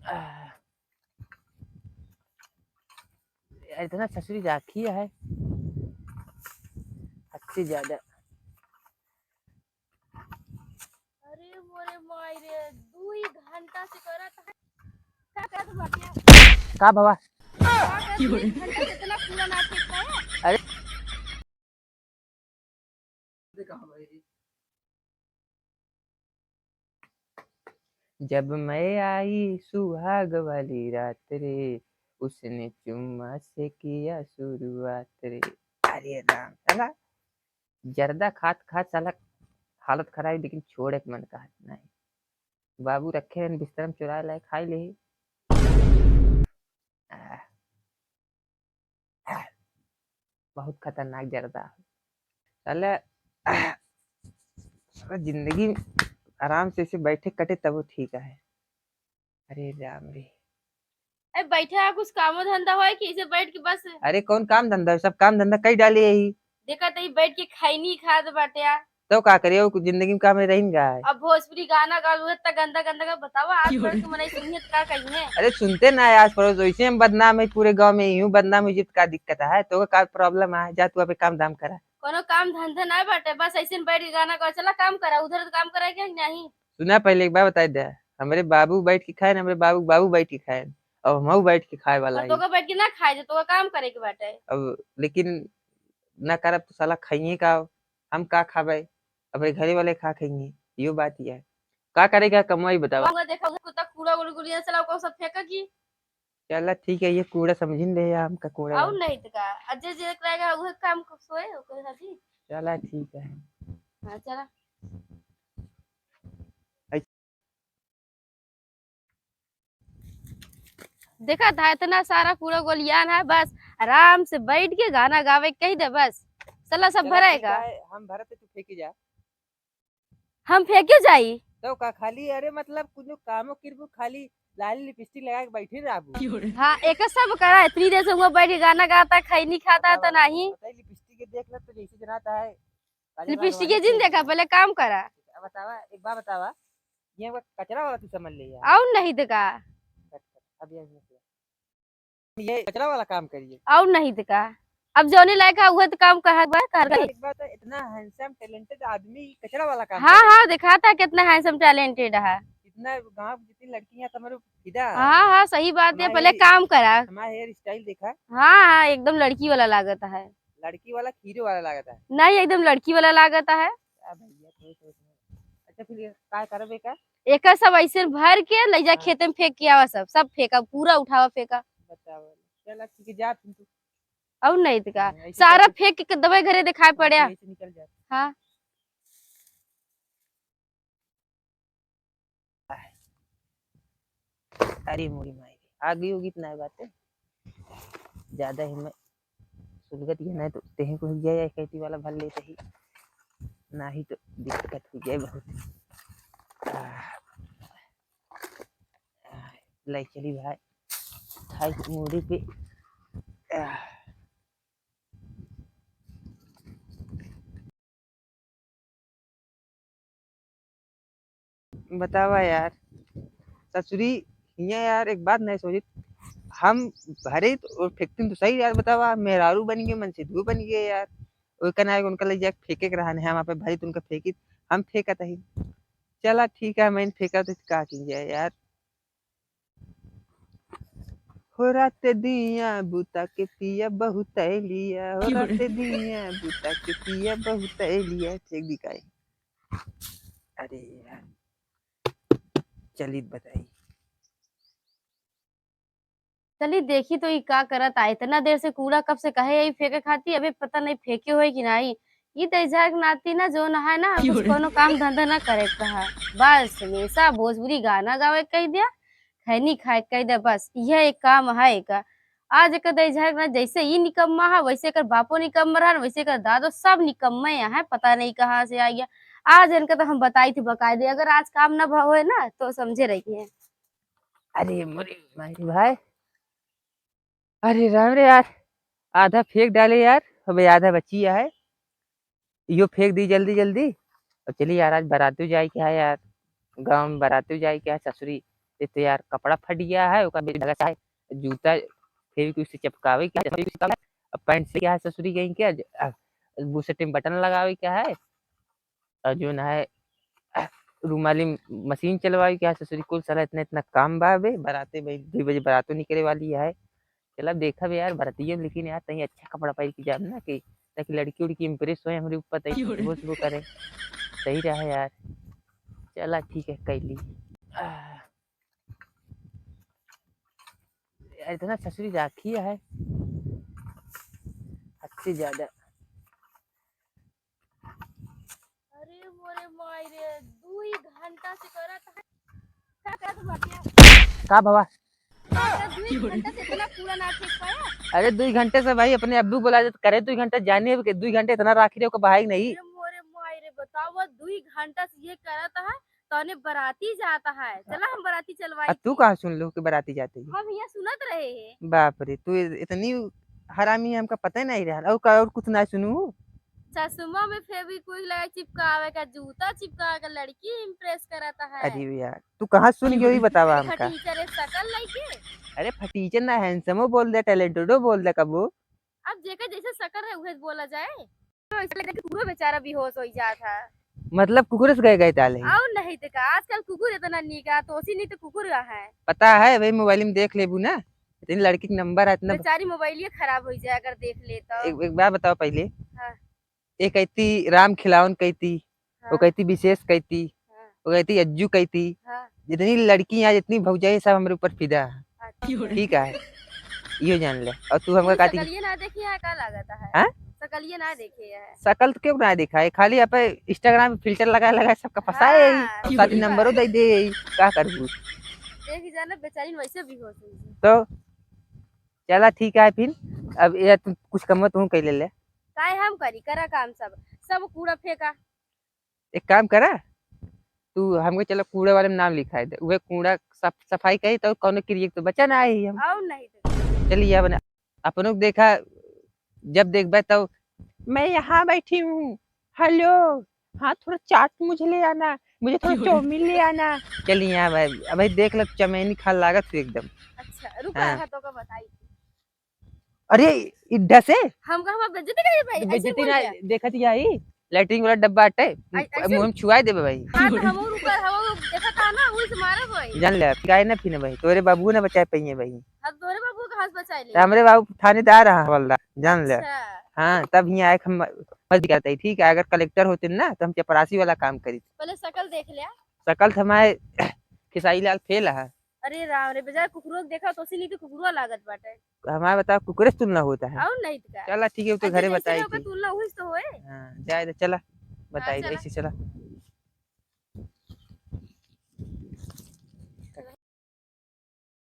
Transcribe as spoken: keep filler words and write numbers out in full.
आह। इतना ससुरी राखी है, हद से ज्यादा। अरे मोरे माई रे, दुई घंटा से करत है। का करत बाटे? का बाबा? का करत, दुई घंटा से इतना कूड़ा ना फेंकता है। अरे। जब मैं आई सुहाग वाली रात रे, उसने चुम्मा से किया शुरुआत रे। अरे राम, साला जर्दा खात खात साला हालत खराब, लेकिन छोड़े के मन कहत नहीं। बाबू रखे रहन बिस्तर में चुराए लाए खाई ले। आह। बहुत खतरनाक जर्दा है। साला, साला जिंदगी आराम से ऐसे बैठे कटे तब वो ठीक है। अरे राम रे। ए, बैठे आ, कुछ कामो धंधा होए कि ऐसे बैठ के बस? अरे कौन काम धंधा है, सब काम धंधा कई डाले यही। देखा तो बैठ के खैनी खात बाटे आ। तो का करे, वो कुछ जिंदगी में काम में रहिन गा है। अब भोजपुरी गाना गा, उहे त गंदा गंदा गा, बतावा, आस पड़ोस के मनई सुनिए त का कहिए? अरे सुनते ना है आस पड़ोस, वैसे हम बदनाम है पूरे गांव में, यूं बदनाम हो जित का दिक्कत है, तो का प्रॉब्लम है? जा तू अबे काम धाम करा। कोनो काम धंधा ना बाटे, बस ऐसे बैठ के गाना गा, चला काम करा, उधर तो काम करा के नहीं। सुना, पहले एक बात बताई दे, हमरे बाबू बैठ के खाए ना, हमरे बाबू, बाबू बैठ के खाए, अब हमहू बैठ के खाए वाला और ही। तोका बैठ के ना खाए दे, तोका काम करे के बाटे। अब लेकिन ना करब तो साला खाइए का, हम का खाबे, हमरे घरे वाले का खाइए, यो बात ये है। का करेगा कमाई बतावा। वहाँ देखा, उधर कुत्ता कूड़ा गुड़गुड़िया चला, ओको सब फेंका की। चला ठीक है, ये कूड़ा समझिन ले, हमका कूड़ा और बा। नहीं तो का, अजय जे रहेगा, उहे काम को सोए, ओकर साथी। चला ठीक है। हाँ, चला। देखा था, इतना सारा कूड़ा गोलियान है, बस आराम से बैठ के गाना गावे के कही दे, बस। साला सब चला ठीक भरेगा। है, हम भरत, तू फेंकी जा। हम फेंके जाई? तो का खाली, अरे मतलब कुछ कामो किरबू, खाली लाली लिपस्टिक लगा के बैठे रहबू? हाँ, एक सब करा, इतनी देर से हुआ बैठ के गाना गाता, खैनी खाता, तो नहीं। पता है, लिपस्टिक के देख ले तो जैसे जनाता है। लिपस्टिक के जिन देखा, पहले काम करा। अब बतावा, एक बात बतावा, ये वो कचरा वाला तू समझ ले यार। और नहीं तो का? कट, कट, अब ये नहीं किया। ये कचरा वाला काम करिए। और नहीं तो का? अब जौने लायक है, उहे तो काम कहा बा, कर गई। एक बात है, इतना handsome, talented आदमी कचरा वाला काम हाँ, करे। हाँ, दिखाता कितना handsome, talented है। इतना गाँव की जितनी लड़कियाँ तुम्हारे फिदा है। हाँ, हाँ, सही बात है, हमारे पहले ये, काम करा। हमारा hair style देखा। हाँ, हाँ, एकदम लड़की वाला लागत है। लड़की वाला, हीरो वाला लागत है। नहीं, एकदम लड़की वाला लागत है। आ भैया, थोड़ी, थोड़ी, थोड़ी। अच्छा, फिर ये का करबे का? एकर सब ऐसे भर के ले जा हाँ। खेते में फेंक के आवा सब, सब फेंका, पूरा उठावा फेंका। बताओ। चला ठीक है, जा फिर तू। और नहीं तो का? हाँ, ऐसे सारा करके फेंक के दवाई घरे दिखाई पड़े। ऐसे निकल जा। हाँ। अरे मोरी माई रे, आगी उगी त नाय बाटे, ज्यादा ही मैं सुलगत गया, नहीं तो तेहे को हो जाए, कैटी वाला भर लेते ही, नहीं तो दिक्कत हो जाए बहुत। आह, आह, लाई चली भाई, खाई के मूड़ी पे। आह। बतावा यार, ससुरी हियाँ यार, एक बात नहीं सोचित, हम भरे तो और फेंकतीन तो सही यार, बतावा, मेहरारू बन गए, मन से धू बन गए यार, ओकर ना उनका ले जाके फेंके के रहा, नहीं, हम आप भरे तो उनका फेंकित, हम फेंकत ही। चला ठीक है, मैं फेंकत ही, का की जाए यार। हो रात दिया बुता के पिया बहुत लिया, हो क्यों रे? रात दिया बुता के पिया बहुत लिया, फेंक दी काई। अरे यार, चली बताई। चली देखी तो ई का करत आ, इतना देर से कूड़ा कब से कहे आई फेंके खाती, अबे पता नहीं फेंके होई कि नहीं। ई तो इजहर के नाती ना जो ना है ना, कुछ क्यों रे? कोनो काम धंधा ना करे के कहा। बस हमेशा भोजपुरी गाना गावे के कह दिया, खैनी खाए के कह दिया, बस यह एक काम है एकर। आज एकर दई झाड़ ना, जैसे ई निकम्मा है, वैसे एकर बापो निकम्मा रहन, वैसे एकर दादो, सब निकम्मे हैं, पता नहीं कहाँ से आ गया। आज इनका तो हम बताई थी बकायदे, अगर आज काम ना भ-, होए ना तो समझे रहिए। अरे मोरे माई भाई, अरे राम रे यार, आधा फेंक डाले यार, अबे आधा बची है, यो फेंक दी जल्दी जल्दी। और चली यार, आज बरातू जाए के है यार, गाँव में बरातू जाए के है, ससुरी ये तो यार कपड़ा फट गया है, ओका बेच धागा से है, जूता फेविक्विक से चिपकावे के है, अब पैंट से क्या है ससुरी गई क्या, ज-, आ, बुशर्ट में बटन लगावे क्या है, और जो ना है रुमाली मशीन चलवावे क्या है ससुरी, कुल साला इतना, इतना काम बा बे, बराते भाई दो बजे बरातो निकले वाली है। चला देखा बे यार, बरातिये में, लेकिन यार तहीं अच्छा कपड़ा पहिर के जाब ना कि, ताकि लड़की उड़की इम्प्रेस होए हमरे ऊपर, तहीं खुशबू उशबू करे, सही रहे यार। चला ठीक है, कैली। आह। यार, इतना ससुरी राखी है, हद से ज्यादा। अरे मोरे माई रे, दुई घंटा से करत है। का करत बाटे? का भवा? अरे, दुई घंटा से इतना पूरा ना फेंक पाया? अरे, दुई घंटे से भाई अपने अब्बू बोला जात करे, दुई घंटा जाने के, दुई घंटे इतना राखी रहे, ओके बहाई नहीं। अरे मोरे माई रे, बताओ, दुई घंटा से ये करत है, तने बराती जाता है। चला, हम बराती चलवाई आ, तू थी। कहाँ सुन लो कि बराती जाते ही? हम यहाँ सुनत रहे हैं। बाप रे, तू इ-, इतनी हरामी है, हमका पता ही नहीं रहा। और का, और कुछ ना सुनू? चश्मा में फेविक्विक लगा चिपकावे का, जूता चिपकावे का, लड़की इम्प्रेस कराता है। अरे यार, तू कहाँ सुन गयो, ये बतावा हमका। फटीचर है, शकल लइके। अरे फटीचर ना, हैंडसमो बोल दे, टैलेंटेडो बोल दे कबो। अब जेकर जैसे शकल है, उहे बोला जाए। तो ऐसा लगे कि कुकुरो बेचारा बेहोश हो जात है। मतलब कुकुर से गए, गए ताले ही। और नहीं तो का, आजकल कुकुर इतना नीक है, तो उसी नहीं तो कुकुर है। पता है भाई, मोबाइल में देख लेबू ना, इतनी लड़की के नंबर है, इतना बेचारी मोबाइल ये खराब हो जाए अगर देख ले तो। एक, एक बात बताओ पहले। हाँ। एक कहती राम खिलावन कहती, वो हाँ। कहती विशेष कहती, हाँ। वो कहती अज्जू कहती। हाँ। जितनी लड़की यहाँ, जितनी भौजाई, सब हमरे ऊपर फिदा है। अच्छा। ठीक है, इहो जान ले। और तू हमका तू काटी? शकलिए ना देखी है, का लागत है? हाँ? शकलिए ना देखे है। शकल तो क्यों ना देखा है, खाली यहाँ पे Instagram पे फिल्टर लगा लगा सबका फंसाए हाँ। यही, साथी नंबरो दे दे यही, का करबू? देखी जाना बेचारी वैसे भी हो सकती है। तो चला ठीक है फिर, अब ये तू कुछ कम तू कह ले ले। काहे हम करी, करा काम सब, सब कूड़ा फेंका। एक काम करा, तू हमके चला कूड़ा वाले में नाम लिखाए दे, उहे कूड़ा साफ सफाई करी तो कौनो किरिए तो बचा ना आई हम। और नहीं तो। चलिए अब अपनों को देखा, जब देखबे तो मैं यहाँ बैठी हूँ, हेलो, हाँ थोड़ा चाट मुझे ले आना, मुझे थोड़ा चाउमीन ले आना। चलिए यहाँ भाई, अब भाई देख लो चमैनी खा लागत हो एकदम। अच्छा रुका हाँ। है तो का बताई। अरे इड्ढा से हम कहवा बेइज्जती करी भाई, ऐसे बेइज्जती बोल ना दिया। देखत ही आई, लैट्रिन वाला डब्बा अटे, ऐ-, ऐसे मुंह में छुआए देबे भाई। हाँ, तो हम और ऊपर, हम और देखा था ना, वही से मारा भाई। जान ले, गाय ना पीने भाई, तोरे बाबू ना बचाए पाइए भाई। अब तोरे बाबू कहाँ से बचाए ले? तो हमरे बाबू थानेदार रहा हवलदार, जान ले। अच्छा। हाँ, तब हियाँ आए हम मदद करते, ठीक है, अगर कलेक्टर होते ना, तो हम चपरासी वाला काम करी। पहले शकल देख लिया। शकल तो हमारे खेसारी लाल फेल है। अरे राम रे, बेचारा कुकुरो के देखा तो उसी नहीं तो कुकुरो लागत बाटे। हमारे बताओ कुकुरे से तुलना होता है? और नहीं तो का? चला ठीक है, वो तो अच्छा, घरे जैसे बताई लोग का थी। तुलना हुई तो होए। हाँ, जाए दे, चला, बताई हाँ, दे, चला। ऐसे चला।